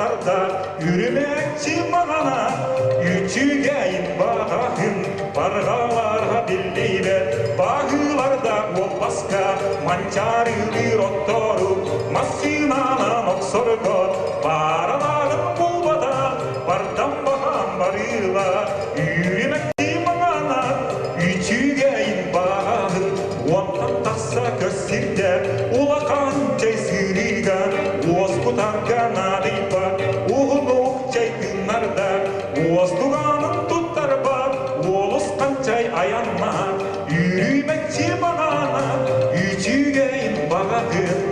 уостарда үрүмэччи маҕана үчүгэйин баҕаһын барҕаларга биллибэт баһыыларда уолбаска манчаарылыыр оттору массыынанан охсорго бааралааҕын булбата бардам баһаам барыыла үүрүмэччи маҥана үчүгэйин баҕаһын уонтан тахса көс сирдэ улахан чэй сыырыыга уоскутарга наадыйбат уһунук чэй тыыннарда уостугаанын туттарбат уолусхан чай айанна үүрүмэччи маҕана үчүгэйин баҕатын.